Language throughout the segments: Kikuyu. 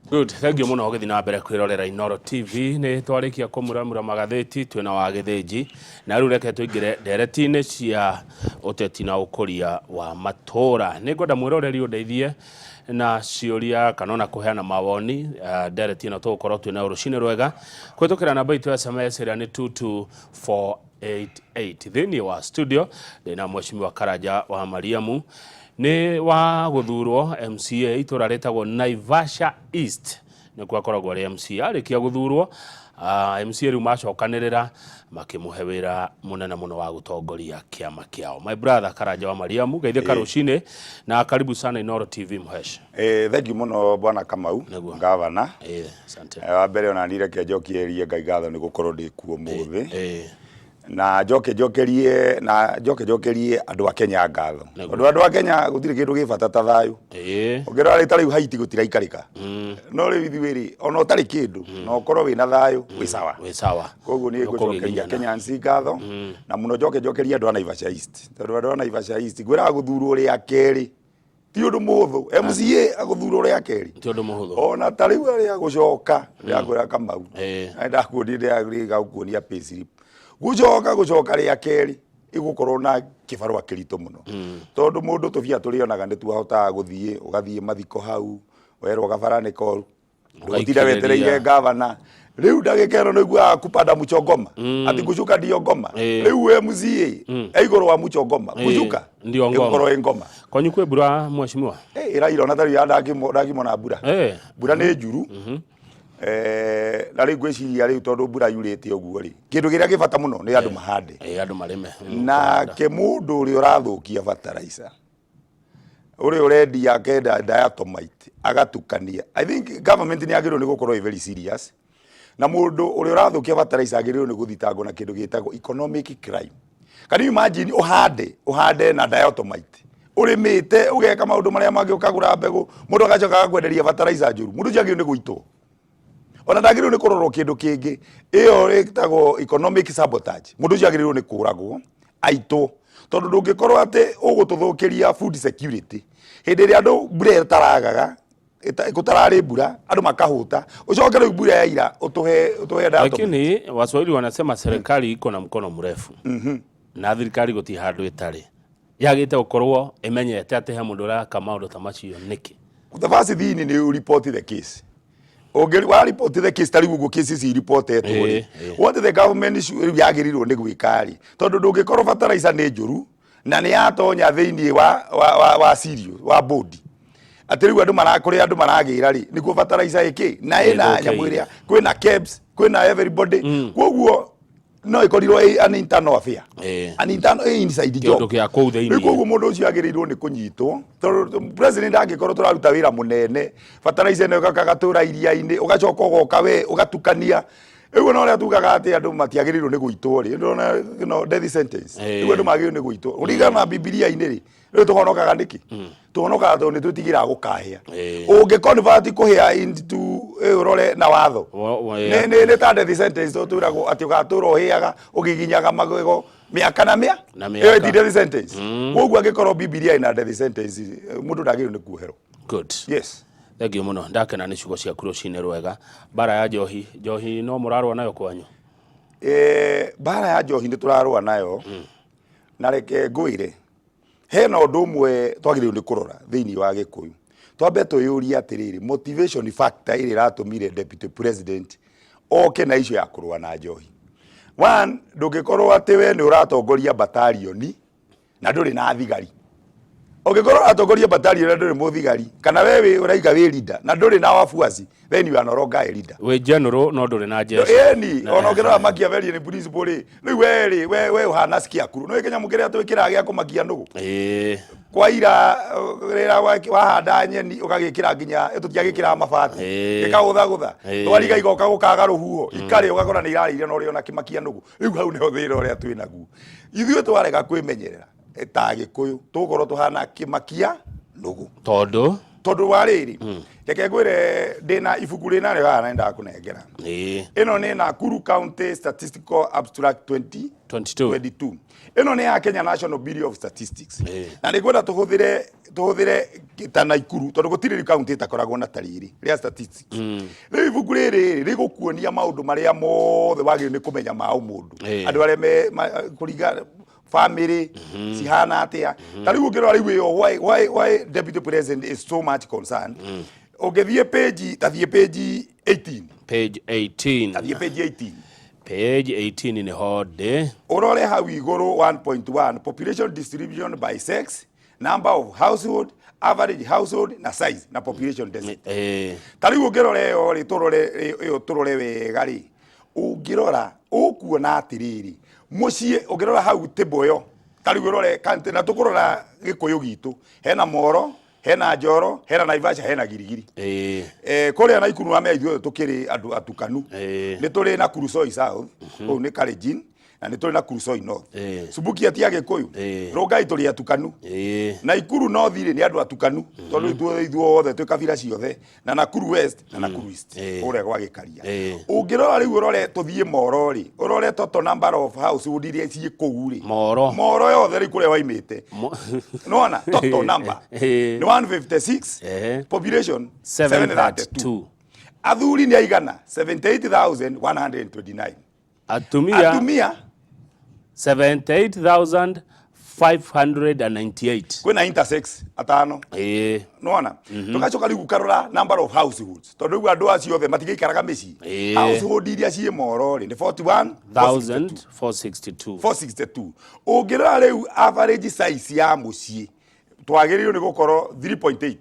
Good, thank you muno ũgĩthiĩ na mbere kwĩrorera Inooro TV. Nĩ twarĩkia kũmuramura magathĩti twĩna wa Gĩthĩnji, na rĩu reke tũingĩre ndereti-inĩ cia ũteti na ũkũria wa matũũra. Nĩ ngwenda mwĩroreri ũndeithie na ciũria kana ona kũheana mawoni ndereti ĩno tũgũkorwo twĩna rũcinĩ rwega kũhĩtũkĩra namba itũ ya SMS ĩrĩa nĩ 22488. Thĩinĩ wa studio ndĩna Mheshimiwa Karanja wa Mariamu, nĩ wa gũthurwo MCA itũra rĩtagwo Naivasha East, nĩkuo akoragwo arĩ MCA. Arĩkia gũthurwo MCA rĩu macokanĩrĩra makĩmũhe wĩra mũnene mũno wa gũtongoria kĩama kĩao. My brother Karanja wa Mariamu, geithĩka rũcinĩ na karibu sana Inooro TV Mhesh. Thank you mũno bwana Kamau. Nĩguo. Gavana. Asante. Wa mbere ona niĩ reke njokerie Ngai ngatho nĩ gũkorwo ndĩ kuo ũmũthĩ. Na njoke njokerie na njoke njokerie andũ a Kenya ngatho. Tondũ andũ a Kenya gũtirĩ kĩndũ gĩ bata ta thayũ. Ũngĩrora ta rĩu Haiti gũtiraikarĩka. No rĩu ithuĩ rĩ, ona ũtarĩ kĩndũ, na ũkorwo wĩna thayũ, wĩ sawa. Wĩ sawa. Koguo niĩ ngũcokeria Kenyans ngatho, na mũno njoke njokerie andũ a Naivasha East. Tondũ andũ a Naivasha East, ngwĩraga gũthurwo rĩa kerĩ ti ũndũ mũhũthũ. MCA agũthurwo rĩa kerĩ ti ũndũ mũhũthũ. Ona ta rĩu arĩa gũcoka ndĩrakwĩra Kamau, na ndakuonia ndĩrakuonia payslip gũcoka gũcoka rĩa kerĩ ĩgũkorwo na kĩbarũa kĩritũ mũno, tondũ mũndũ tũbia tũrĩonaga nĩ twahotaga gũthiĩ, ũgathiĩ mathiko hau werwo gabara nĩ koru, ndũgũtinda wetereire gavana. Rĩu ndagĩka ĩno nĩiguaga kupanda mchongoma, ati gũcuka ndio ngoma. Rĩu MCA e igũrũ wa mchongoma, gũcuka ndio ngoma. Ĩgũkorwo ĩ ngoma. Kwanyu kwĩ mbura, mheshimiwa? Ĩraira ona tarĩu ya ndakimona mbura. Mbura nĩ njuru. Na rĩu ngwĩciria rĩu tondũ mbura yurĩte ũguo rĩ, kĩndũ kĩrĩa kĩ bata mũno nĩ andũ mahande. Andũ marĩme. Nake mũndũ ũrĩa ũrathũkia fertilizer, ũrĩa ũrendia akenda diatomite agatukania, I think government nĩ yagĩrĩirwo nĩ gũkorwo ĩ very serious na mũndũ ũrĩa ũrathũkia fertilizer agĩrĩirwo nĩ gũthitangwo na kĩndũ gĩtagwo economic crime. Can you imagine ũhande ũhande na diatomite, ũrĩmĩte, ũgeka maũndũ marĩa mangĩ, ũkagũra mbegũ, mũndũ agacoka agakwenderia fertilizer njũru? Mũndũ ũcio agĩrĩirwo nĩ gũitwo, ona ndagĩrĩirwo nĩ kũrorwo kĩndũ kĩngĩ. Ĩyo ĩtagwo economic sabotage. Mũndũ ũcio agĩrĩirwo nĩ kũragwo, aitwo, tondũ ndũngĩkorwo atĩ ũgũtũthũkĩria food security hĩndĩ ĩrĩa andũ mbura ĩtaragaga, gũtararĩ mbura, andũ makahũta, ũcoke rĩu mbura yaira ũtũhe ũtũhe diatomite. Lakini Waswahili wanasema serikali iko na mkono mrefu, na thirikari gũtirĩ handũ ĩtarĩ yagĩte gũkorwo ĩmenyete atĩ he mũndũ ũraka maũndũ ta macio nĩkĩ? The first thing nĩ report the case. Ũngĩ wa report the case, ta rĩu ũguo case ici reportetwo rĩ, what the government rĩu yagĩrĩirwo nĩ gwĩka rĩ, tondũ ndũngĩkorwo fertilizer nĩ njũru na nĩ yatonya thĩinĩ wa cereal wa board, atĩ rĩu andũ mara kũrĩa andũ maragĩra rĩ, nĩkuo fertilizer ĩkĩ na ĩna nyamũ ĩrĩa kwĩna KEBS, kwĩna everybody, koguo no ĩkorirwo ĩ an internal affair, an internal ĩ inside job. Kĩũndũ kĩa kũu thĩinĩ. Rĩu koguo mũndũ ũcio agĩrĩirwo nĩ kũnyitwo, tondũ president angĩkorwo tũraruta wĩra mũnene, fertilizer ĩno ĩgoka gatũra iria-inĩ, ũgacoka ũgoka we ũgatukania rĩu ona ũrĩa tugaga atĩ andũ matiagĩrĩirwo nĩ gũitwo rĩ, ndĩrona no death sentence. Rĩu andũ magĩrĩirwo nĩ gũitwo kũringana na Bibilia-inĩ rĩ. Rĩu tũhonokaga nĩkĩ? Tũhonokaga tondũ nĩ twĩtigĩraga gũkahĩa. Ũngĩ convert kũhĩa into ũrore na watho nĩ ta death sentence, tondũ twĩragwo atĩ ũgatũra ũhĩaga ũgĩginyaga magego mĩaka na mĩa Na ĩyo mĩaka. ti death sentence. Koguo angĩkorwo Bibilia ĩna death sentence, mũndũ ndagĩrĩirwo nĩ kuoherwo. Good. Yes. Thank you mũno, ndakena nĩ ciugo ciaku. Rũcinĩ rwega. Mbara ya njohi, njohi no mũrarũa nayo kwanyu? Mbara ya njohi nĩ tũrarũa nayo, na reke ngwĩre hena ũndũ ũmwe twagĩrĩirwo nĩ kũrora thĩinĩ wa Gĩkũyũ. Twambe twĩyũrie atĩrĩrĩ, motivation factor ĩrĩa ĩratũmire deputy president oke na icio ya kũrũa na njohi. One, ndũngĩkorwo atĩ we nĩ ũratongoria batalioni na ndũrĩ na thigari. Ũngĩkorwo ũratongoria batalioni na ndũrĩ mũthigari, kana we wĩ ũraiga wĩ leader na ndũrĩ na wafuasi, then you are no longer a leader. Wĩ general no ndũrĩ na jeshi. Ĩni ona ũngĩrora Machiavellian principle rĩ, rĩu we rĩ, we ũhana scarecrow. Nĩ kĩnyamũ kĩrĩa twĩkĩraga gĩa kũmakia nũgũ kwaira rĩrĩa wahanda nyeni ũgagĩkĩra nginya tũtiagĩkĩraga mabati, gĩkagũthagũtha, twariga igoka gũkaga rũhuho, ikarĩa ũgakora nĩ irarĩire na ũrĩ ona kĩmakia nũgũ. Rĩu hau nĩho thĩna ũrĩa twĩ naguo ithuĩ. Twarega kwĩmenyerera ta Gĩkũyũ, tũgũkorwo tũhana kĩmakia nũgũ. Tondũ Tondũ wa rĩrĩ, reke ngwĩre, ndĩna ibuku rĩna rĩo haha na nĩndakũnengera. Ĩno nĩ Nakuru County Statistical Abstract 20 22. 22. Ĩno nĩ ya Kenya National Bureau of Statistics. Na nĩ ngwenda tũhũthĩre ta Naikuru, tondũ gũtirĩ rĩu kaunti ĩtakoragwo na tarĩrĩ rĩa statistics. Rĩu ibuku rĩrĩ rĩgũkuonia maũndũ marĩa mothe wagĩrĩirwo nĩ kũmenya ma ũmũndũ, andũ arĩa me kũringa family cihana atĩa. Ta rĩu ũngĩrora rĩu ĩyo, why deputy president is so much concerned, ũngĩthiĩ page, ta thiĩ page 18. Page 18. Ta thiĩ page 18. Page 18 nĩho ndĩ. Ũrore hau igũrũ, 1.1, population distribution by sex, number of household, average household na size na population density. Ta rĩu ũngĩrora ĩyo rĩ, tũrore ĩyo, tũrore wega rĩ, ũngĩrora ũkuona atĩrĩrĩ, mũciĩ ũngĩrora hau table ĩyo, ta rĩu ũrore county, na tũkũrora Gĩkũyũ gitũ, hena Moro, hena Njoro, hena Naivasha, hena Girigiri. Kũrĩa Naikuru wa mea ithuothe tũkĩrĩ andũ atukanu. Nĩ tũrĩ na Kuresoi South, kũu nĩ Kalenjin, na nĩ tũrĩ na Kuresoi North. Subukia ti Agĩkũyũ? Rongai tũrĩ atukanu. Naikuru North rĩ, nĩ andũ atukanu, tondũ ithuothe twĩ kabira ciothe, na Nakuru West na Nakuru East, kũrĩa gwa Gĩkaria. Ũngĩrora rĩu, ũrore, tũthiĩ Moro rĩ, ũrore total number of household iria ciĩ kũu rĩ. Moro. Moro yothe rĩu kũrĩa waimĩte. Nĩwona total number nĩ 156, population 732. 732. Athuri nĩ aigana? 78,129. Atumia? Atumia? 78,598. Kwĩna intersex atano. Nĩwona tũgacoka rĩu ũkarora number of households, tondũ rĩu andũ acio othe matigĩikaraga mĩciĩ. Household iria ciĩ Moro rĩ, nĩ 41 1462. 462. Ũngĩrora rĩu average size ya mũciĩ, twagĩrĩirwo nĩ gũkorwo 3.8,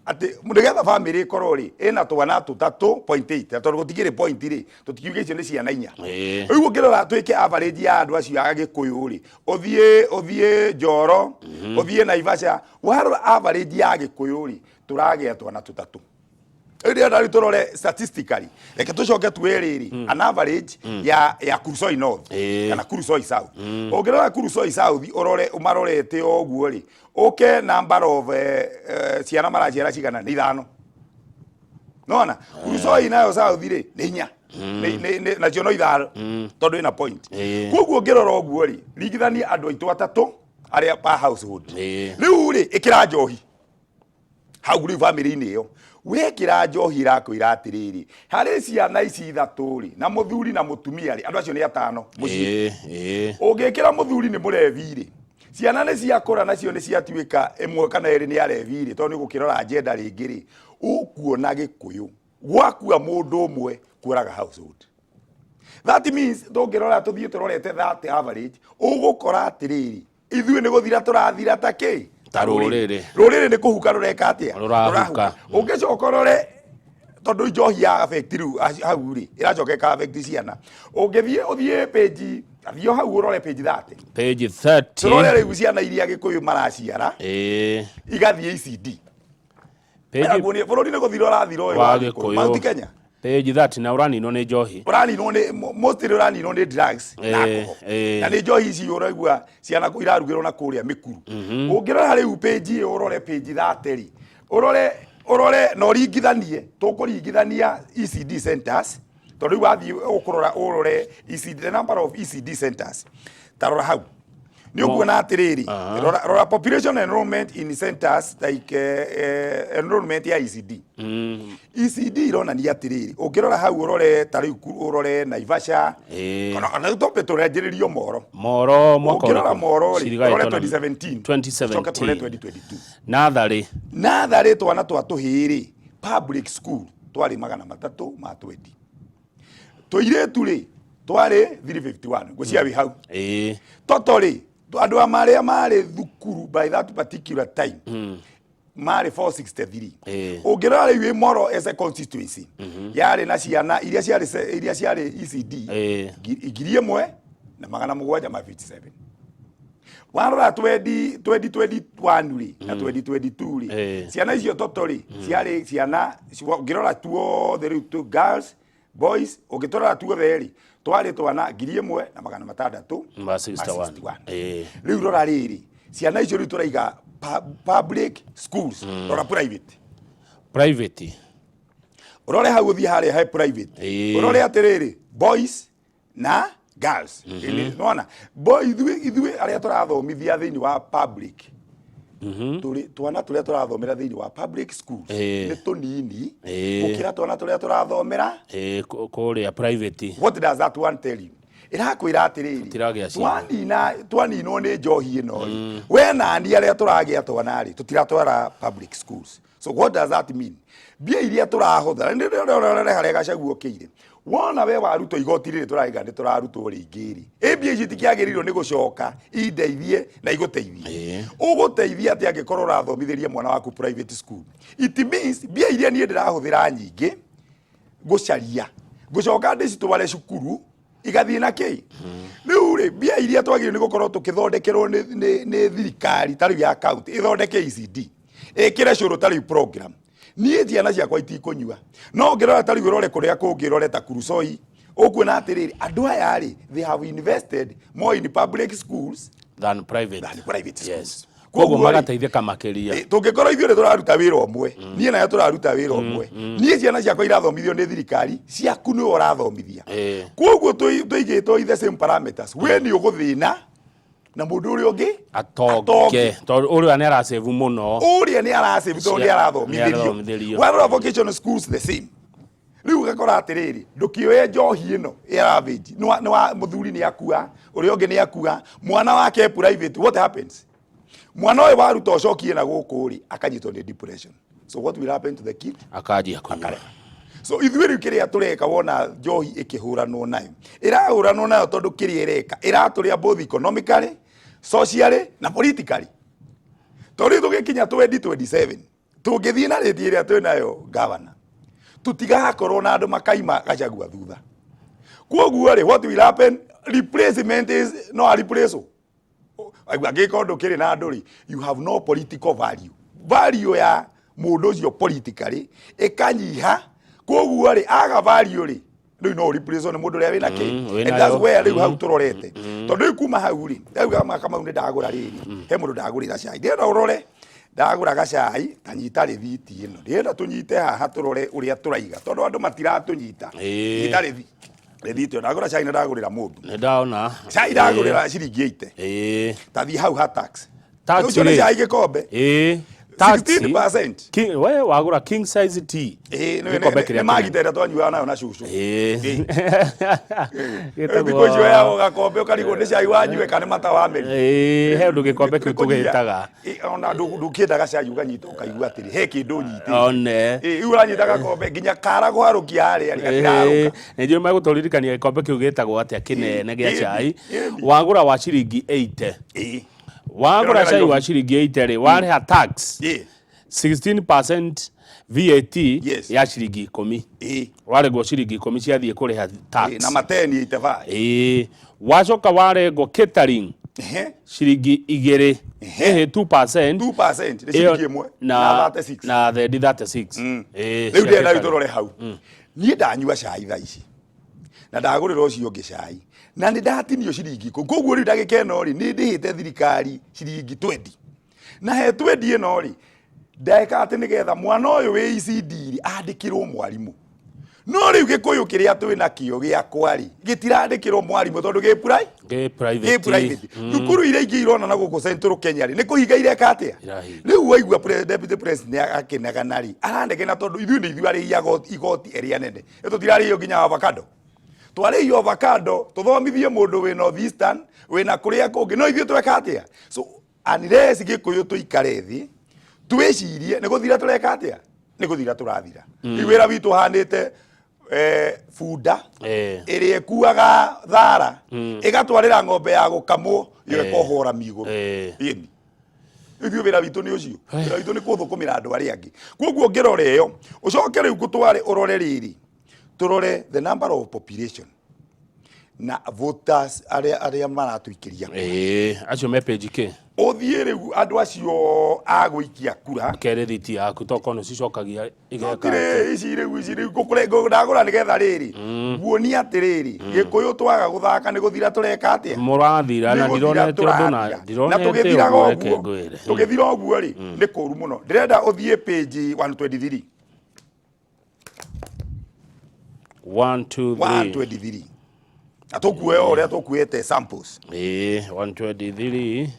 atĩ nĩgetha family ĩkorwo rĩ ĩna twana tũtatũ point 8, na tondũ gũtikĩrĩ point rĩ, tũtikiuge icio nĩ ciana inya. Rĩu ũngĩrora twĩke average ya andũ acio a Gĩkũyũ rĩ, ũthiĩ Njoro, ũthiĩ Naivasha, warora average ya Gĩkũyũ rĩ, tũragĩa twana tũtatũ. Rĩu ndĩrenda rĩu tũrore statistically, reke tũcoke tuoe rĩrĩ an average ya Kuresoi North kana Kuresoi South. Ũngĩrora Kuresoi South, ũrore ũmarorete o ũguo rĩ, ũke number of ciana maraciara cigana? Nĩ ithano. Nona Kuresoi nayo South rĩ, nĩ inya. Nacio no ithano, tondũ ĩna point. Koguo ũngĩrora ũguo rĩ, ringithania andũ aitũ atatũ arĩa pa household. Rĩu rĩ, ĩkĩra njohi hau rĩu bamĩrĩ-inĩ ĩyo. Wekĩra njohi, ĩrakwĩra atĩrĩrĩ, harĩ ciana ici ithatũ rĩ, na mũthuri na mũtumia rĩ, andũ acio nĩ atano mũciĩ. Ĩĩ, ĩĩ. Ũngĩkĩra mũthuri nĩ mũrevi rĩ, ciana nĩ ciakũra, nacio nĩ ciatuĩka ĩmwe kana ĩrĩ nĩ arevi rĩ, tondũ nĩ gũkĩrora agenda rĩngĩ rĩ, ũkuona Gĩkũyũ gwakua mũndũ ũmwe kũraga household. That means tũngĩrora, tũthiĩ tũrorete that average, ũgũkora atĩrĩrĩ, ithuĩ nĩ gũthira tũrathira ta kĩ? Ta rũrĩrĩ. Rũrĩrĩ nĩ kũhuka rũreka atĩa? Rũrahuka. Ũngĩcoka ũrore, tondũ njohi ya affect rĩu hau rĩ, ĩracoka ĩka affect ciana. Ũngĩthiĩ ũthiĩ page, thiĩ o hau ũrore page 30. Page 30. Tũrore rĩu ciana iria Gĩkũyũ maraciara igathiĩ ECD. Page Erakuonia bũrũri nĩ gũthira ũrathira ũyũ wa wa Gĩkũyũ. Mount Gĩkũyũ. Kenya Page 30, na ũraninwo nĩ njohi. Ũraninwo nĩ mostly ũraninwo nĩ drugs na alcohol. Na nĩ njohi ici ũraigua ciana irarugĩrwo na kũrĩa mĩkuru. Ũngĩrora rĩu page ĩyo, ũrore page 30 rĩ, ũrore na ũringithanie, tũkũringithania ECD centers, tondũ rĩu wathiĩ ũkũrora ũrore ECD, the number of ECD centers. Ta rora hau nĩ ũkuona atĩrĩrĩ, rora population enrollment in centers like enrollment ya ECD. ECD ironania atĩrĩrĩ, ũngĩrora hau ũrore ta rĩu ũrore Naivasha, ona twambe tũrenjĩrĩrio Moro. Moro mwaka Ũngĩrora ũrĩkũ? Moro rĩ, Ciriga ũrore ĩtona- 2017, 2017. coke tũrore 2022. Natharĩ. Natharĩ twana twa tũhĩĩ rĩ, public school twarĩ 320, tũirĩtu rĩ twarĩ 351, ngwĩciria wĩ hau. Toto rĩ, andũ a marĩa marĩ thukuru by that particular time marĩ 463. Ũngĩrora rĩu ĩ Moro as a constituency yarĩ na ciana iria ciarĩ ECD 1757. Warora 20 2021 rĩ na 2022 rĩ, ciana icio toto rĩ ciarĩ ciana ũngĩrora tuothe rĩu tu girls, boys, ũngĩtũrora tuothe rĩ, twarĩ twana 1661. Ma 61. Rĩu rora rĩrĩ, ciana icio rĩu tũraiga public schools, rora private. Private. Ũrore hau, ũthiĩ harĩa he private. Ũrore atĩrĩrĩ, boys na girls. Nĩwona boy, ithuĩ arĩa tũrathomithia thĩinĩ wa public, tũrĩ twana tũrĩa tũrathomera thĩinĩ wa public schools nĩ tũnini gũkĩra twana tũrĩa tũrathomera Kũrĩa private. What does that one tell you? Ĩrakwĩra atĩrĩrĩ, Tũtiragĩa ciana. Twaninwo nĩ njohi ĩno rĩ, we nani arĩa tũragĩa twana rĩ, tũtiratwara public schools. So what does that mean? Mbia iria tũrahũthĩra nĩ harĩa Gachagua okĩire, wona we warutwo igoti rĩrĩ tũraiga nĩ tũrarutwo rĩingĩ rĩ, ĩ mbia ici itikĩagĩrĩirwo nĩ gũcoka indeithie na igũteithie? Ũgũteithia atĩa angĩkorwo ũrathomithĩria mwana waku private school? It means mbia iria niĩ ndĩrahũthĩra nyingĩ ngũcaria ngũcoka ndĩcitware cukuru igathiĩ na kĩ. Rĩu rĩ, mbia iria twagĩrĩirwo nĩ gũkorwo tũkĩthondekerwo nĩ thirikari ta rĩu ya county, ĩthondeke ECD, ĩkĩre cũrũ ta rĩu program, niĩ ciana ciakwa itikũnyua. No ũngĩrora ta rĩu, ũrore kũrĩa kũngĩ, ũrore ta Kuresoi, ũkuona atĩrĩrĩ, andũ aya rĩ, they have invested more in public schools than private. Than private schools. Koguo Koguo rĩ, magateithĩka makĩria. Tũngĩkorwo ithuĩ nĩ tũraruta wĩra ũmwe, niĩ nayo tũraruta wĩra ũmwe, niĩ ciana ciakwa irathomithio nĩ thirikari, ciaku nĩwe ũrathomithia. Koguo tũigĩtwo in the same parameters, we nĩ ũgũthĩna na mũndũ ũrĩa ũngĩ atonge, tondũ ũrĩa nĩ arasave mũno. Ũrĩa nĩ arasave tondũ nĩ nĩ arathomithĩrio. Arathomithĩrio. Warora vocational schools, the same. Rĩu ũgakora atĩrĩrĩ, ndũkĩoe njohi ĩno ya ravage, nĩ wa mũthuri nĩ akua, ũrĩa ũngĩ nĩ akua, mwana wake e private. What happens? Mwana ũyũ waruta ũcokie na gũkũ rĩ, akanyitwo nĩ depression. So what will happen to the kid? Akanjia kũnyua. Akarega. So ithuĩ rĩu kĩrĩa tũreka, wona njohi ĩkĩhũranwo nayo, ĩrahũranwo nayo tondũ kĩrĩa ĩreka ĩratũrĩa both economically, socially na politically. Tondũ rĩu tũgĩkinya 2027, tũngĩthiĩ na rĩti ĩrĩa twĩ nayo, gavana, tũtigakorwo na andũ makaima Gachagua thutha. Koguo rĩ, what will happen? Replacement is no a replace. Angĩkorwo ndũkĩrĩ na andũ rĩ, you have no political value. Value ya mũndũ ũcio politically ĩkanyiha. Koguo rĩ, aga value rĩ, rĩu no replace nĩ mũndũ ũrĩa wĩna kĩ. Wĩna And that's yo. where rĩu hau tũrorete, tondũ rĩu kuma hau rĩ, rĩu maka mau nĩ ndagũra rĩrĩ, he mũndũ ndagũrĩra cai, ndĩrenda ũrore ndagũra gacai, tanyita rĩthiti ĩno, ndĩrenda tũnyite haha tũrore ũrĩa tũraiga, tondũ andũ matiratũnyita. Nyita rĩthiti ĩyo, ndagũra cai na ndagũrĩra mũndũ Nĩ ndaona. Cai ndagũrĩra ciringi 80. Tathiĩ hau ha tax. Tax Ũcio nĩ rĩ. cai gĩkombe. Tax. 16%. We wagũra king size tea. Gĩkombe kĩrĩa nĩ kĩnene. magita ĩrĩa twanyuaga nayo na cũcũ. Gĩtagwo- Thikũ icio yago gakombe ũkarigwo nĩ cai wanyue kana nĩ mata wa meri. He ũndũ gĩkombe kĩu tũgĩtaga. Ona ndũkĩenda gacai, ũganyita ũkaigua atĩrĩ he kĩndũ nyitĩte. One. Rĩu ũranyita gakombe nginya kara kũharũkia harĩa rĩ, gatirarũka. Nĩ njũĩ megũtũririkania gĩkombe kĩu gĩtagwo atĩa kĩnene gĩa cai. Wagũra wa ciringi 80. Wagũra Kĩronera cai wa Nairobi. ciringi 80 rĩ, warĩha tax 16% VAT ya ciringi 10. Warengwo ciringi 10 ciathiĩ kũrĩha tax. Na mateni 85. Wacoka warengwo catering ciringi 2, 2%. 2% nĩ ciringi 1 na 36. Na thendi 36. Rĩu Cia ndĩrenda rĩu catering. tũrore hau. Niĩ ndanyua cai thaa ici na ndagũrĩra ũcio ũngĩ cai na nĩ ndatinio ciringi 10, koguo rĩu ndagĩka ĩno rĩ, nĩ ndĩhĩte thirikari ciringi 20, na he 20 ĩno rĩ, ndeka atĩ nĩgetha mwana ũyũ wĩ ECD rĩ, andĩkĩrwo mwarimũ. No rĩu Gĩkũyũ kĩrĩa twĩ nakĩo gĩakwa rĩ, gĩtirandĩkĩrwo mwarimũ tondũ gĩ Gĩ gĩ private. Private thukuru iria ingĩ irona na gũkũ Central Kenya rĩ, nĩ kũhinga ireka atĩa? Irahinga. Rĩu waigua deputy president akĩnegena rĩ, aranegena tondũ ithuĩ nĩ ithuĩ arĩhi igoti ĩrĩa nene. Ĩ tũtirarĩhio nginya avocado, twarĩhio avocado tũthomithie mũndũ wĩ North Eastern, wĩna kũrĩa kũngĩ, no ithuĩ tweka atĩa? So unless Gĩkũyũ tũikare thĩ twĩcirie, nĩ gũthira tũreka atĩa? Nĩ gũthira tũrathira. Rĩu wĩra witũ ũhanĩte bunda ĩrĩa ĩkuaga thara ĩgatwarĩra ng'ombe ya gũkamwo yo ĩkohora migũrũ. Ĩni ithuĩ wĩra witũ nĩ ũcio, wĩra witũ nĩ kũthũkũmĩra andũ arĩa angĩ. Koguo ũngĩrora ĩyo, ũcoke rĩu ngũtware ũrore rĩrĩ, tũrore the number of population na voters arĩa maratũikĩria kura. Acio me page kĩ? Ũthiĩ rĩu andũ acio a gũikia kura. Ke rĩthiti yaku tokorwo nĩ cicokagia igeka atĩa? Gũtirĩ ici rĩu ndagũra nĩgetha rĩrĩ nguonia atĩrĩrĩ, Gĩkũyũ twaga gũthaka nĩ gũthira tũreka atĩa? Mũrathira na Nĩ gũthira ndironete ũndũ na tũrathira. Na ndironete tũgĩthiraga ũguo, reke ũguo ngwĩre. Tũgĩthira ũguo rĩ, nĩ kũru mũno. Ndĩrenda ũthiĩ page 123. 1 2 3. 123, na tũkuoya o ũrĩa tũkuĩte samples. Ĩĩ, 123.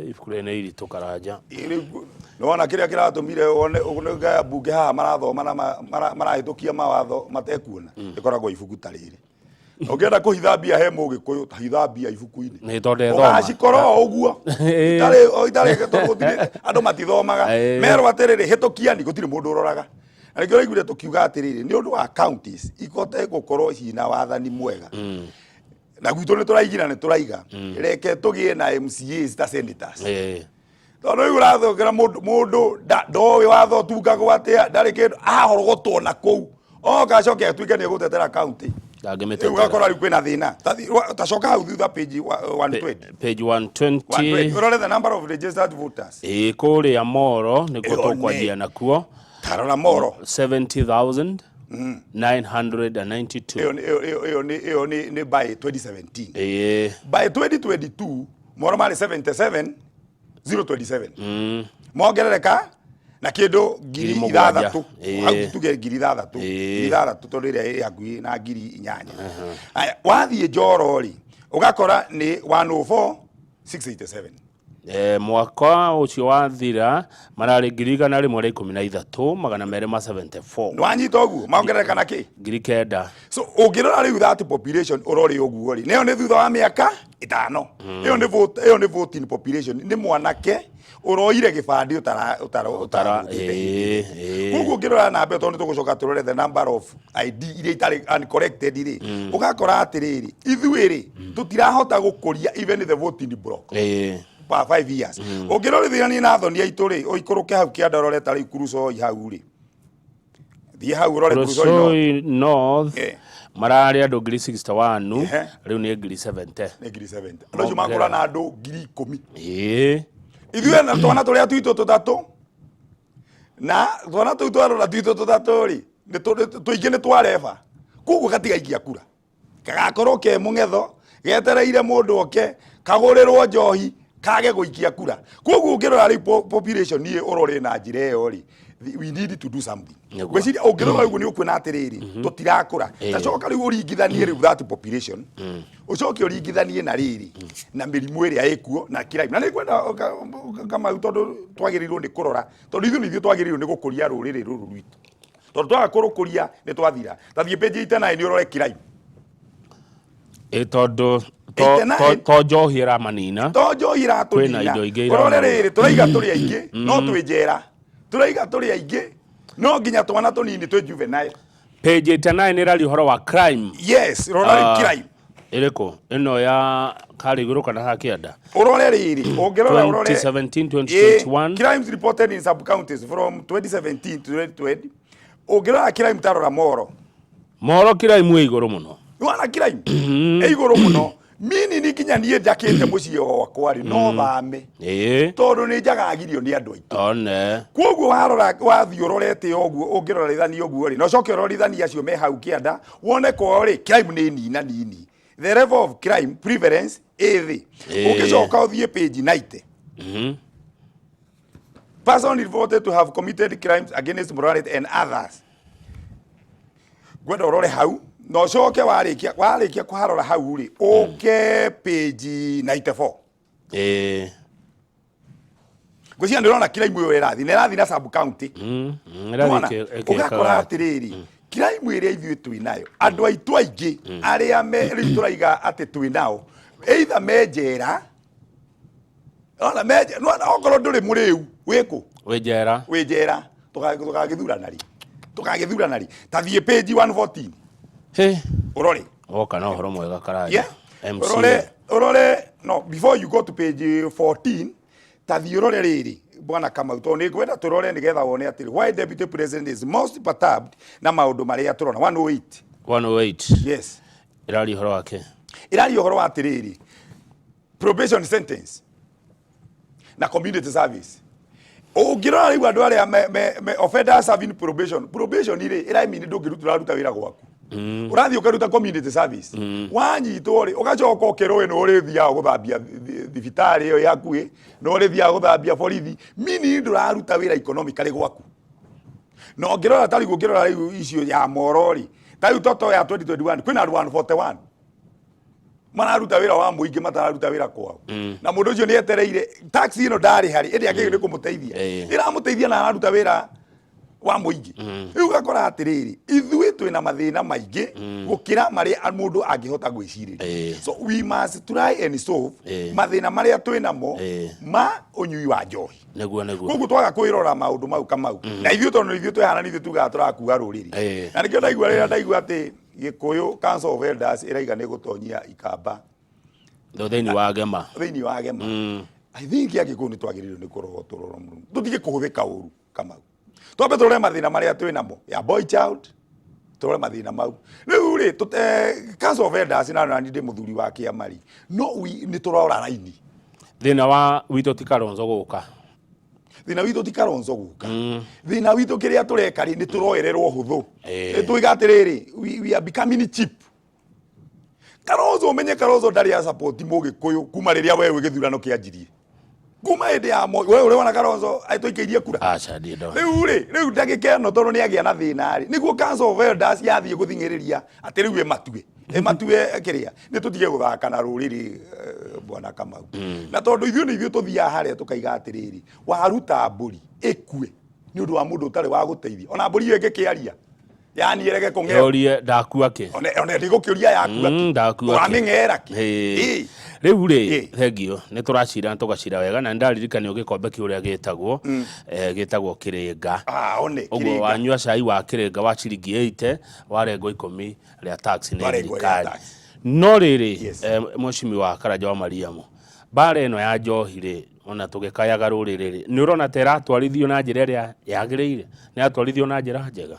Ibuku rĩrĩ nĩ iritũ, Karanja. Nĩwona kĩrĩa kĩratũmire wone ũgaya mbunge haha marathoma na marahĩtũkia mawatho matekuona, ĩkoragwo ibuku ta rĩrĩ. Ũngĩenda kũhitha mbia he Mũgĩkũyũ, ta hitha mbia ibuku-inĩ. Nĩ tondũ ethoma. Ũgacikora o ũguo itarĩ o itarĩ, tondũ gũtirĩ andũ matithomaga. Merwo atĩrĩrĩ, hĩtũkiani, gũtirĩ mũndũ ũroraga. Na nĩkĩo ũraiguire tũkiuga atĩrĩrĩ, nĩ ũndũ wa counties ihote gũkorwo ciĩna wathani mwega, na gwitũ nĩ tũraigira, nĩ tũraiga reke tũgĩe na MCAs ta senators, tondũ rĩu ũrathokera mũndũ, mũndũ ndoĩ watho ũtungagwo atĩa, ndarĩ kĩndũ, ahorogotwo na kũu oka acoke atuĩke nĩ egũtetera county. Rĩu Ndangĩmĩtetera. Ũgakora rĩu kwĩna thĩna. Tacoka hau thutha, page 120. Page 120. 120, ũrore the number of registered voters. Ĩĩ, kũrĩa Moro nĩkuo Ĩyo. Tũkwanjia nakuo. Tarora Moro. 70,992. Ĩyo nĩ by 2017. By 2022 Moro marĩ 77 027, mongerereka na kĩndũ ngiri Ngiri 7. 6. Hau tuge 6,000. 6,000, tondũ ĩrĩa ĩ hakuhĩ na 8,000. Aya, wathiĩ Njoro rĩ, ũgakora nĩ 104 687. Mwaka ũcio wathira mararĩ 113,274. Nĩ wanyita ũguo mongerereka na kĩ? 9,000. So ũngĩrora rĩu that population ũrore ũguo rĩ, nayo nĩ thutha wa mĩaka 5. Ĩyo nĩ vote, ĩyo nĩ voting population, nĩ mwanake ũroire gĩbandĩ ũtara ũtara Ũtara ũtaravotete. Ĩĩ. Koguo ũngĩrora namba ĩyo, tondũ nĩ tũgũcoka tũrore the number of ID iria itarĩ uncorrected rĩ, ũgakora atĩrĩrĩ, ithuĩ rĩ, tũtirahota gũkũria even the voting block per 5 years. Ũngĩrorithania na thoni aitũ rĩ, ũikũrũke hau kĩanda ũrore ta rĩu Kuresoi hau rĩ, thiĩ hau ũrore Kuresoi North. Kuresoi North mararĩ andũ 61,000. Rĩu nĩ 70,000. Nĩ 70,000. Andũ acio makũra na andũ 10,000. Ithuĩ na twana tũrĩa twitũ tũtatũ, na twana tũu twarora twitũ tũtatũ rĩ, tũingĩ nĩ twareba, koguo gatigaikia kura, gagakorwo ke mũng'etho getereire mũndũ oke kagũrĩrwo njohi kage gũikia kura. Koguo ũngĩrora rĩu population niĩ ũrore na njĩra ĩyo rĩ, we need to do something. Ngwĩciria ũngĩrora ũguo nĩ ũkuona atĩrĩrĩ, tũtirakũra. Tacoka rĩu ũringithanie rĩu that population, ũcoke ũringithanie na rĩrĩ na mĩrimũ ĩrĩa ĩkuo na crime, na nĩ ngwenda Kamau, tondũ twagĩrĩirwo nĩ kũrora, tondũ ithuĩ nĩ ithuĩ twagĩrĩirwo nĩ gũkũria rũrĩrĩ rũrũ rwitũ, tondũ twaga kũrũkũria nĩ twathira. Tathiĩ page 89 ũrore crime. Ĩ, tondũ 89. To njohi ĩramanina. To njohi Kwĩna iratũnina. indo ingĩ Ũrore iramanina. rĩrĩ, tũraiga tũrĩ aingĩ no twĩ njera, tũraiga tũrĩ aingĩ no nginya twana tũnini twĩ juvenile. Page 89 ĩraria ũhoro wa crime. Yes, rora rĩu crime. Ĩrĩkũ, ĩno ya karĩ igũrũ kana ha kĩanda? Ũrore rĩrĩ, ũngĩrora ũrore 2017, 2021. Crimes reported in sub counties from 2017 to 2020. Ũngĩrora crime, tarora Moro. Moro crime ĩ igũrũ mũno. Nĩwona crime ĩ igũrũ mũno, minini nginya niĩ njakĩte mũciĩ wakwa rĩ, no thame, tondũ nĩ njagagirio nĩ andũ aitũ. One. Koguo warora, wathiĩ ũrorete ũguo, ũngĩrorithania ũguo rĩ, na ũcoke ũrorithanie acio me hau kĩanda, wone kwao rĩ, crime nĩ nina nini, the level of crime prevalence ĩ thĩ. Ũngĩcoka ũthiĩ page 90, person reported to have committed crimes against morality and others, ngwenda ũrore hau na ũcoke warĩkia kũharora hau rĩ, ũke page 94. Ngwĩciria nĩ ũrona crime ĩyo ĩrathiĩ na ĩrathiĩ na sub county. Ĩrathiĩ Nĩwona? ĩkĩkaga. Ũgakora atĩrĩrĩ, crime ĩrĩa ithuĩ twĩ nayo, andũ aitũ aingĩ arĩa me rĩu tũraiga atĩ twĩ nao, either me njera, ona me nĩwona okorwo ndũrĩ mũrĩu wĩkũ? Wĩ njera. Wĩ njera. Tũgagĩthurana rĩ? Tũgagĩthurana rĩ? Ta thiĩ page 114. Hĩ. Ũrore. Woka na ũhoro mwega, Karanja. MCA. Ũrore, no before you go to page 14, ta thiĩ ũrore rĩrĩ, bwana Kamau, tondũ nĩ ngwenda tũrore nĩgetha wone atĩrĩ, why deputy president is most perturbed na maũndũ marĩa tũrona. 108. 108. Yes. Ĩraria ũhoro wake. Ĩraria ũhoro wa atĩrĩrĩ, probation sentence na community service. Ũngĩrora rĩu andũ arĩa me offenders serving probation, probation rĩ, ĩramini ndũngĩruta, ũraruta wĩra gwaku, ũrathiĩ ũkaruta community service. Wanyitwo rĩ, ũgacoka ũkerwo nĩ ũrĩthiaga gũthambia thibitarĩ ĩyo ĩ hakuhĩ, nĩ ũrĩthiaga gũthambia borithi, mini ndũraruta wĩra economically gwaku. Na ũngĩrora ta rĩu, ũngĩrora rĩu icio ya Moro rĩ, Ta rĩu toto ya 2021 kwĩna andũ 141 mararuta wĩra wa mũingĩ, matararuta wĩra kwao, na mũndũ ũcio nĩ etereire tax ĩno ndarĩ harĩ ĩndĩ akĩgĩ nĩ kũmũteithia, ĩramũteithia na araruta wĩra wa mũingĩ. Rĩu ũgakora atĩrĩrĩ, ithuĩ twĩna mathĩna maingĩ gũkĩra marĩa mũndũ angĩhota gwĩcirĩria. So we must try and solve mathĩna marĩa twĩ namo ma ũnyui wa njohi. Nĩguo, nĩguo. Koguo twaga kwĩrora maũndũ mau, Kamau, na ithuĩ tondũ ithuĩ twĩhana nĩ ithuĩ tugaga tũrakua rũrĩrĩ. Na nĩkĩo ndaigua, rĩrĩa ndaigua atĩ Gĩkũyũ Council of Elders ĩraiga nĩ gũtonyia ikamba thĩinĩ wa gema, thĩinĩ wa gema, I think Agĩkũyũ nĩ twagĩrĩirwo nĩ kũrora tũroro mũno, tũtige kũhũthĩka ũru, Kamau. Twambe tũrore mathĩna marĩa twĩ namo ya boy child, tũrore mathĩna mau. Rĩu rĩ, Council of Elders na nani, ndĩ mũthuri wa kĩama rĩ, no nĩ tũrora raini. Thĩna wa witũ ti Kalonzo gũka. Thĩna witũ ti Kalonzo gũka. Thĩna witũ, kĩrĩa tũreka rĩ, nĩ tũroererwo hũthũ. Nĩ tuiga atĩrĩrĩ, we are becoming cheap. Kalonzo, ũmenye Kalonzo ndarĩ a support Mũgĩkũyũ kuma rĩrĩa we wĩ gĩthurano kĩanjirie, kuma hĩndĩ ya Moi. We ũrĩ wona Kalonzo agĩtũikĩirie kura? Aca, ndiĩ ndona. Rĩu rĩ, rĩu ndagĩka ĩno tondũ nĩ agĩa na thĩna rĩ, nĩguo Council of Elders yathiĩ gũthing'ĩrĩria atĩ rĩu ĩmatue kĩrĩa nĩ tũtige gũthaka na rũrĩrĩ, bwana Kamau. Na tondũ ithuĩ nĩ ithuĩ tũthiaga harĩa tũkaiga atĩrĩrĩ, waruta mbũri ĩkue nĩ ũndũ wa mũndũ ũtarĩ wa gũteithia, ona mbũri ĩyo ĩngĩkĩaria yani ĩrege kũng'eo. Yorie ndakua kĩ? One ndĩgũkĩũria yakua kĩ. Ndakua kĩ. Ũramĩng'era kĩ? Ĩĩ. Rĩu rĩ, thengio, nĩ tũracira na tũgacira wega, na nĩ ndaririkanio gĩkombe kĩu ũrĩa gĩtagwo, gĩtagwo kĩrĩnga. Ah, one. Ũguo kĩrĩnga. Wanyua cai wa kĩrĩnga wa ciringi 80, warengwo 10 rĩa tax nĩ Warengwo rĩa thirikari. tax. No rĩrĩ, mheshimiwa Karanja wa Mariamu, mbara ĩno ya njohi rĩ, ona tũgĩkayaga rũrĩrĩ rĩ, nĩ ũrona ta ĩratwarithio na njĩra ĩrĩa yagĩrĩire? Nĩ yatwarithio na njĩra njega?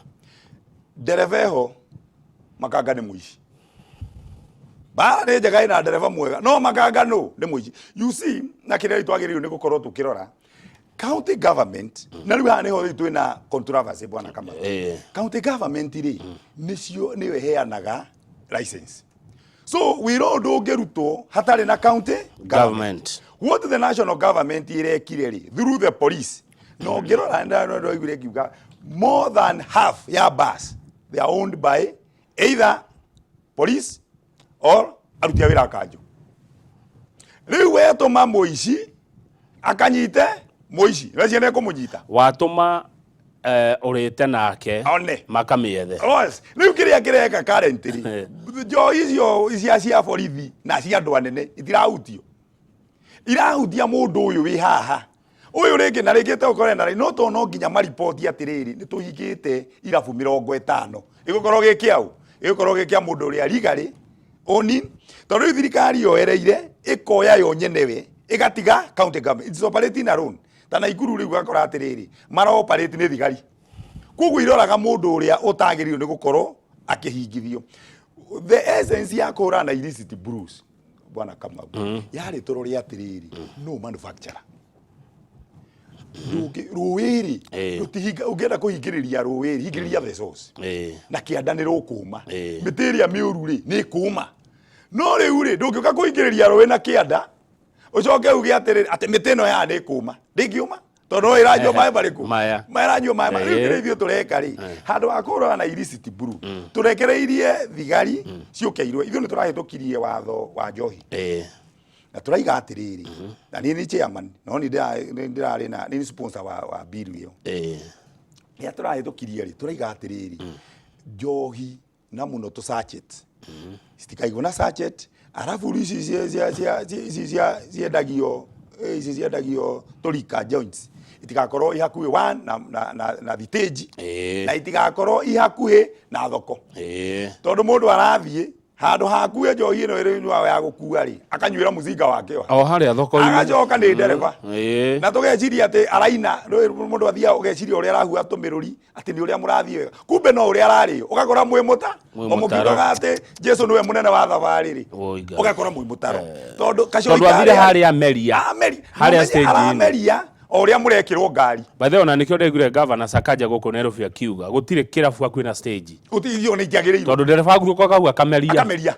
Ndereba ĩho, makanga nĩ mũici. Mbara nĩ njega ĩna ndereba mwega, no makanga nũ nĩ mũici, you see. Na kĩrĩa rĩu twagĩrĩirwo nĩ gũkorwo tũkĩrora county government, na rĩu haha nĩho rĩu twĩna controversy, bwana Kamau. County government rĩ, nĩcio nĩyo ĩheanaga license, so wĩra ũyũ ndũngĩrutwo hatarĩ na county government. What the national government ĩrekire rĩ, through the police, na ũngĩrora, ndaiguire ngiuga more than half ya bus, they are owned by either police or aruti a wĩra a kanjũ. Rĩu wetũma mũici akanyite mũici, weciria nĩ ekũmũnyita? Watũma ũrĩte nake One. makamĩethe. Yes. Rĩu kĩrĩa kĩreka currently, njohi icio cia borithi na cia andũ anene itirahutio, irahutia mũndũ ũyũ wĩ haha, ũyũ rĩngĩ na rĩngĩ tũkore na no to no nginya mariboti atĩrĩrĩ, nĩ tũhingĩte irabu 50, ĩgũkorwo gĩ kĩaũ, ĩgũkorwo gĩ kĩa mũndũ ũrĩa rigarĩ oni, tondũ rĩu thirikari yoereire ĩkoya yo nyenewe, ĩgatiga county government. It's operating alone. Ta Naikuru rĩu gakora atĩrĩrĩ, mara operate nĩ thigari, koguo iroraga mũndũ ũrĩa ũtagĩrĩirwo nĩ gũkorwo akĩhingithio. The essence ya kũhũrana na illicit brews, bwana Kamau, yarĩ tũrore atĩrĩrĩ, no manufacturer rũĩ rĩ, rũtihinga. Ũngĩenda kũhingĩrĩria rũĩ rĩ, hingĩrĩria the source. Na kĩanda nĩ rũkũma. Mĩtĩ ĩrĩa mĩũru rĩ, nĩ ĩkũma. No rĩu rĩ, ndũngĩũka kũhingĩrĩria rũĩ na kĩanda, ũcoke uge atĩrĩrĩ, atĩ mĩtĩ ĩno ya nĩ ĩkũma. Ndĩngĩũma tondũ no ĩranyua maĩ marĩkũ? Maya. Ĩranyua maĩ rĩu. Kĩrĩa ithuĩ tũreka rĩ, handũ ha kũhũrana na illicit brew, tũrekereirie thigari ciũke irwe. Ithuĩ nĩ tũrahĩtũkirie watho wa njohi na tũraiga atĩrĩrĩ, na niĩ nĩ chairman, no nĩ ndĩrarĩ na nĩ sponsor wa bill ĩyo. Rĩrĩa tũrahĩtũkirie rĩ, tũraiga atĩrĩrĩ, njohi na mũno tũ sachet citikaigwo na sachet, arabu rĩu ici ici cia ciendagio, ici ciendagio tũrika joints, itigakorwo i hakuhĩ one na thitĩnji, na itigakorwo i hakuhĩ na thoko, tondũ mũndũ arathiĩ handũ hakuhĩ njohi ĩno ĩrĩ ya gũkua rĩ, akanyuĩra mũcinga wake o harĩa thoko-inĩ. Agacoka nĩ ndereba. Na tũgeciria atĩ araina. Rĩu mũndũ athiaga ũgeciria ũrĩa arahua tũmĩrũri atĩ nĩ ũrĩa mũrathiĩ wega, kumbe no ũrĩa ararĩo. Ũgakora mwĩ mũta Mwĩ o mũkiugaga atĩ Jesu nĩwe mũnene wa thabarĩ rĩ, Woi Ngai. ũgakora mwĩ mũtaro tondũ kacoi tondũ athire harĩa meria. Ameri harĩa Mũmenye stage-inĩ. Arameria o ũrĩa mũrekĩrwo ngari. By the way, ona nĩkĩo ndaiguire Governor Sakaja gũkũ Nairobi akiuga gũtirĩ kĩrabu hakuhĩ na stage. Gũtirĩ, nĩ itiagĩrĩirwo. Tondũ ndereba agurũka kau akameria. Akameria,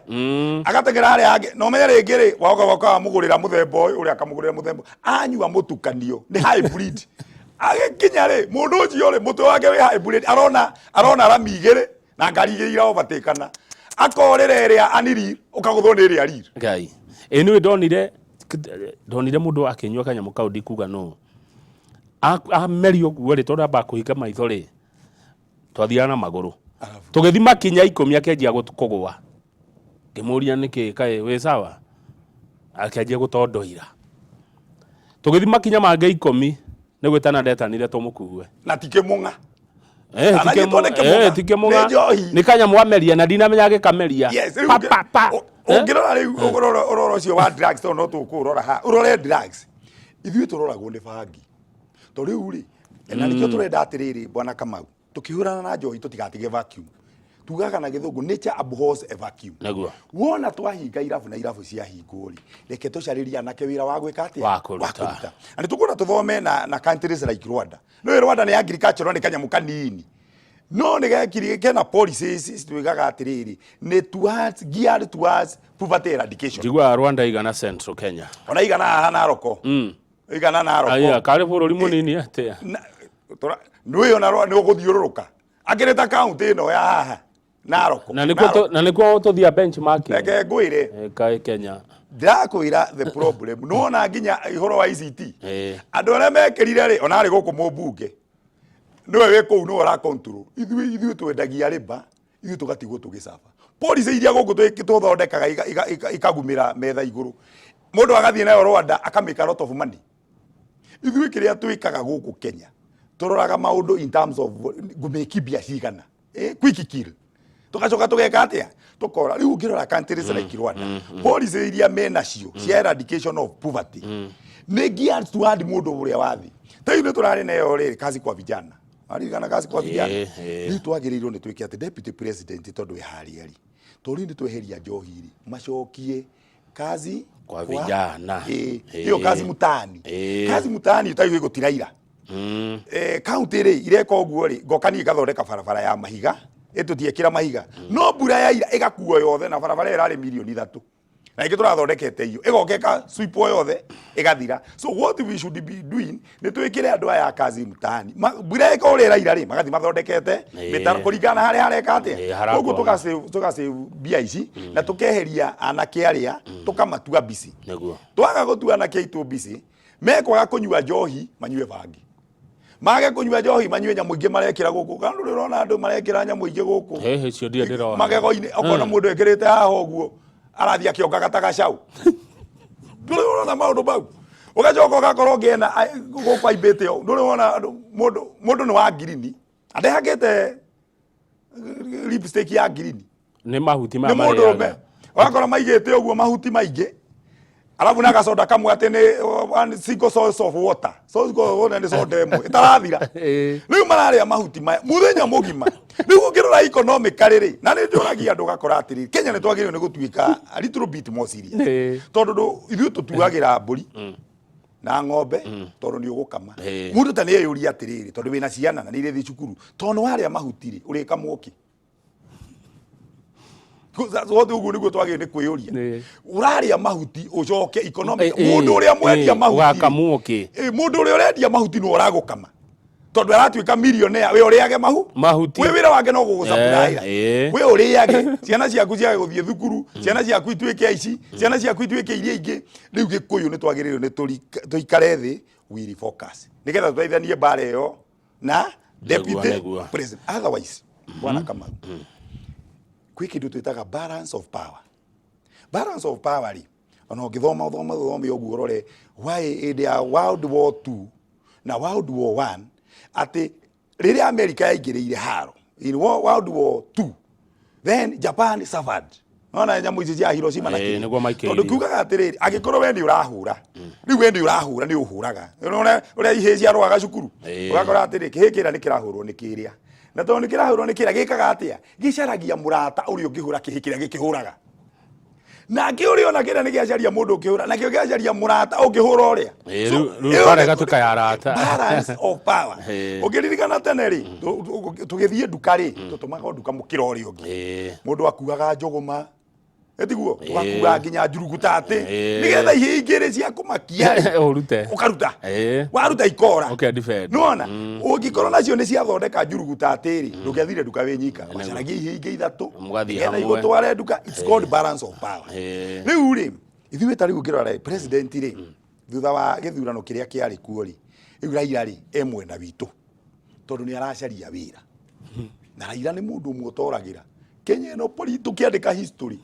agateng'era harĩa hangĩ. Na ũmenye rĩngĩ rĩ, waoka woka wamũgũrĩra mũthemba ũyũ, ũrĩa akamũgũrĩra mũthemba, anyua mũtukanio nĩ hybrid. Agĩkinya rĩ, mũndũ ũcio rĩ, mũtwe wake wĩ hybrid, arona rami igĩrĩ. Na ngari igĩ ira overtake-ana. Akorĩra ĩrĩa aniri ũkagũthwo nĩ ĩrĩa riri. Ngai. Ĩ nĩ ndonire ndonire mũndũ akĩnyua kanyamũ kau ndikuga nũ. Amerio ũguo rĩ tondũ amba kũhinga maitho rĩ twathiaga na magũrũ. Tũgĩthiĩ makinya 10 akĩanjia kũgũa. Ngĩmũria nĩkĩ kaĩ wĩ sawa? Akĩanjia gũtondoira. Tũgĩthiĩ makinya mangĩ 10 nĩ gwĩtana ndetanire tũmũkue. Na ti kĩmũng'a. Eh, Kana gĩtwo nĩ kĩmũng'a. Ti kĩmũng'a. Nĩ njohi. Nĩ kanyamũ ameria na ndinamenya agĩkameria. Yes, rĩu Pa, pa, pa. Eh? Ũngĩrora rĩu ũrora ũrora ũcio wa drugs tondũ no tũkũũrora haha ũrore drugs ithuĩ tũroragwo nĩ bangi to rĩu rĩ na nĩkĩo tũrenda atĩrĩrĩ bwana Kamau tũkĩhũrana na njohi tũtigatige vacuum tugaga na gĩthũngũ nature abhors a vacuum. Nĩguo. Wona twahinga irabu na irabu ciahingwo rĩ reke tũcarĩrie anake wĩra wa gwĩka atĩa? Wa kũruta. Na nĩ tũkwenda tũthome na countries like Rwanda. Nĩũĩ Rwanda nĩ agricultural nĩ kanyamũ kanini no nĩ gekiri kena policies tuigaga atĩrĩrĩ nĩ towards geared towards poverty eradication. Njiguaga Rwanda igana Central Kenya. Ona igana haha Naroko. Igana Naroko. Aya karĩ bũrũri mũnini atĩa? Nĩũĩ ona nĩ ũgũthiũrũrũka akĩrĩ ta kaunti ĩno ya haha Naroko. Na nĩkuo na nĩkuo tũthia benchmarking. Reke ngwĩre. Kaĩ Kenya. Ndĩrakwĩra the problem nĩwona nginya ũhoro wa ICT. Andũ arĩa mekĩrire rĩ ona arĩ gũkũ mũmbunge nĩwe wĩ kũu nĩwe ũra control. Ithuĩ twendagia rĩba ithuĩ tũgatigwo tũgĩcaba. Policy iria gũkũ tũthondekaga ikagumĩra metha igũrũ. Mũndũ agathiĩ nayo Rwanda akamake a lot of money. Ithuĩ kĩrĩa twĩkaga gũkũ Kenya tũroraga maũndũ in terms of ngũmĩki mbia cigana. Quick kill. Tugacoka tugeka atia tukora riu ngirora countries like Rwanda policy iria menacio cia eradication of poverty nĩ geared toward mũndũ ũrĩa wathi ta rĩu nĩ tũrarĩ nayo rĩrĩ kazi kwa vijana waririkana kazi kwa vijana rĩu twagĩrĩirwo nĩ twĩke atĩ deputy president tondũ ĩ harĩa rĩ tondũ rĩu nĩ tweheria njohi rĩ macokie kazi Kwa vijana. Ĩyo kazi mtaani. Kazi mtaani ĩtagĩrĩirwo gũtiraira. Kaunti rĩ ireka ũguo rĩ ngoka niĩ ngathondeka barabara ya mahiga ĩtũtiekĩra mahiga no mbura yaira ĩgakuo yothe na barabara ĩyo ĩrarĩ mirioni 3 na ĩngĩ tũrathondekete iyo ĩgoka ĩka sweep yothe ĩgathira. So what we should be doing nĩ twĩkĩre andũ aya kazi mtaani mbura ĩka ũrĩa ĩraira rĩ magathiĩ mathondekete mĩtaro kũringana na harĩa hareka atĩa. Harakwama. Koguo tũga save mbia ici na tũkeheria anake arĩa tũkamatua busy. Twaga gũtua anake aitũ busy mekwaga kũnyua njohi manyue bangi mage kũnyua njohi manyue nyamũ ingĩ marekĩra gũkũ kana ndũrĩ ũrona andũ marekĩra nyamũ ingĩ gũkũ Hehe, icio ndirĩ ndĩrona. Magego-inĩ ũkona mũndũ ekĩrĩte haha ũguo arathiĩ akĩongaga ta gacaũ ndũrĩ ũrona maũndũ mau ũgacoka ũgakorwo ũngĩena gũkũ aimbĩte ũũ ndũrĩ wona andũ mũndũ nĩ wa ngirini andehakĩte lipstick ya ngirini. Nĩ mahuti maya nĩ mũndũ ũme marĩaga. Ũgakora maigĩte ũguo mahuti maingĩ alafu na gacoda kamwe atĩ nĩ one single source of water source of water nĩ soda ĩmwe ĩtarathira. Rĩu mararĩa mahuti maya mũthenya mũgima. Rĩu ũngĩrora economically rĩ na nĩ njũragia andũ ũgakora atĩrĩrĩ Kenya nĩ twagĩrĩirwo nĩ gũtuĩka a little bit more serious tondũ ithuĩ tũtuagĩra mbũri na ng'ombe tondũ nĩ ũgũkama. Mũndũ ta nĩ eyũria atĩrĩrĩ tondũ wĩna ciana na nĩ irĩthiĩ cukuru tondũ nĩ warĩa mahuti rĩ ũrĩkamwo kĩ? Wote ũguo nĩguo twagĩrĩirwo nĩ kwĩyũria. Ũrarĩa mahuti ũcoke economic mũndũ ũrĩa mwendia mahuti ũgakamwo kĩ? Mũndũ ũrĩa ũrendia mahuti nĩwe ũragũkama tondũ aratuĩka millionaire we ũrĩage mahuti. We wĩra wake no gũgũsupplyra. We ũrĩage ciana ciaku ciage gũthiĩ thukuru ciana ciaku ituĩke aici ciana ciaku ituĩke iria ingĩ. Rĩu Gĩkũyũ nĩ twagĩrĩirwo nĩ tũikare thĩ we refocus nĩgetha tũteithanie mbara ĩyo na deputy president. Otherwise bwana Kamau kwĩ kĩndũ twĩtaga balance of power. Balance of power rĩ ona ũngĩthoma ũthome ũthome ũguo ũrore why hĩndĩ ya World War II na World War I atĩ rĩrĩa America yaingĩrĩire haro in World War II then Japan suffered. Nona nyamũ ici cia Hiroshima na kĩĩ. Nĩguo maikĩirio. Tondũ kiugaga atĩrĩrĩ angĩkorwo we nĩ ũrahũra rĩu we nĩ ũrahũra nĩ ũhũraga ũrona ũrĩa ihĩĩ ciarũaga cukuru ũgakora atĩrĩ kĩhĩĩ kĩrĩa nĩ kĩrahũrwo nĩ kĩrĩa na tondũ nĩ kĩrahũrwo nĩ kĩrĩa gĩkaga atĩa gĩcaragia mũrata ũrĩa ũngĩhũra kĩhĩĩ kĩrĩa gĩkĩhũraga nake ũrĩa ona kĩrĩa nĩ gĩacaria mũndũ ũngĩhũra nakĩo gĩacaria mũrata ũngĩhũra ũrĩa. So, rĩu ĩyo mbara ĩgatuĩka ya arata. Balance of power. Ũngĩririkana tene rĩ tũgĩthiĩ nduka rĩ tũtũmaga o nduka mũkĩra ũrĩa ũngĩ. Mũndũ akuaga njũgũma Ĩtiguo tũgakuga nginya njuruguta atĩ Ĩĩ. nĩgetha ihĩ igĩrĩ cia kũmakia rĩ, Ũrute. ũkaruta. Ĩĩ. Waruta ikora. Ũke defend. Nĩwona ũngĩkorwo nacio nĩ ciathondeka njuruguta atĩ rĩ, ndũngĩathire nduka wĩ nyika, wacaragia ihĩ ingĩ ithatũ Mũgathiĩ nĩgetha hamwe. igũtware nduka. It's called balance of power. Ĩĩ. Rĩu rĩ, ithuĩ ta rĩu ũngĩrora rĩ, president rĩ, thutha wa gĩthurano kĩrĩa kĩarĩ kuo rĩ, rĩu Raila rĩ e mwena witũ tondũ nĩ aracaria wĩra, na Raila nĩ mũndũ ũmwe ũtoragĩra Kenya ĩno pori. Tũkĩandĩka history,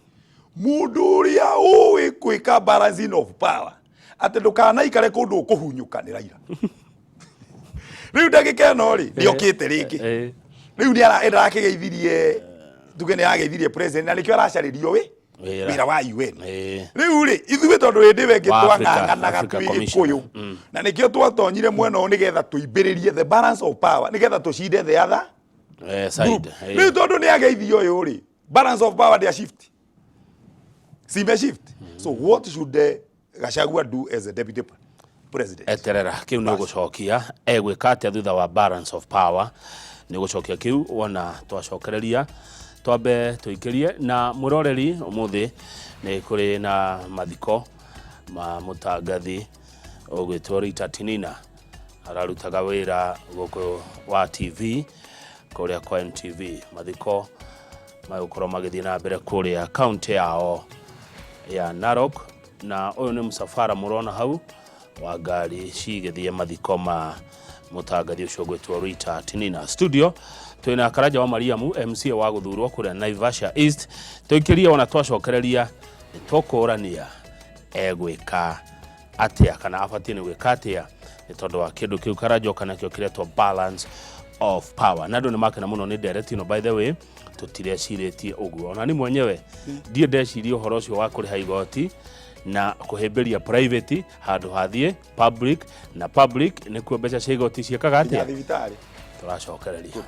mũndũ ũrĩa ũĩ gwĩka balancing of power atĩ ndũkanaikare kũndũ ũkũhunyũka nĩ Raila. Rĩu ndagĩka ĩno rĩ, nĩokĩte rĩngĩ. Rĩu nĩ arakĩgeithirie, tuge nĩ arageithirie president, na nĩkĩo aracarĩrio wĩ Wĩra. Wĩra wa UN. Rĩu rĩ, ithuĩ tondũ hĩndĩ ĩyo ĩngĩ Wa Africa, twang'ang'anaga Africa twĩ Commission. Gĩkũyũ, na nĩkĩo twatonyire mwena ũyũ nĩgetha tũimbĩrĩrie the balance of power, nĩgetha tũcinde the other Side. group. Rĩu tondũ nĩ ageithio ũyũ rĩ, balance of power ndĩa shift, sime shift. So what should the Gachagua do as a deputy president? Eterera kiu nĩ ũgũcokia, egwĩka atĩa thutha wa balance of power? Nĩ ũgũcokia kiu wona twacokereria. Twambe tũikĩrie na mwĩroreri, ũmũthĩ nĩ kũrĩ na mathiko ma mũtangathi ũgwĩtwo Rita Tinina, ararutaga wĩra gũkũ wa TV kũrĩa kwa NTV. Mathiko magũkorwo magĩthiĩ na mbere kũrĩa kaunti yao ya Narok, na ũyũ nĩ mũcabara mũrona hau wa ngari cigĩthiĩ mathiko ma mũtangathi ũcio ũgwĩtwo Rita Tinina. Studio twĩna Karanja wa Mariamu, MCA wa gũthurwo kũrĩa Naivasha East. Tũikĩrie, ona twacokereria nĩ tũkũrania egwĩka atĩa kana abatiĩ nĩ gwĩka atĩa nĩ tondũ wa kĩndũ kĩu Karanja oka nakĩo kĩretwo balance of power. Na andũ nĩ makena mũno nĩ ndereti ĩno. By the way, tũtirecirĩtie ũguo, ona ni mwenyewe ndiĩ ndeciria ũhoro ũcio wa kũrĩha igoti na kũhĩmbĩria private handũ hathiĩ public, na public nĩkuo mbeca cia igoti ciĩkaga nginya atĩa thibitarĩ. Tũracokereria.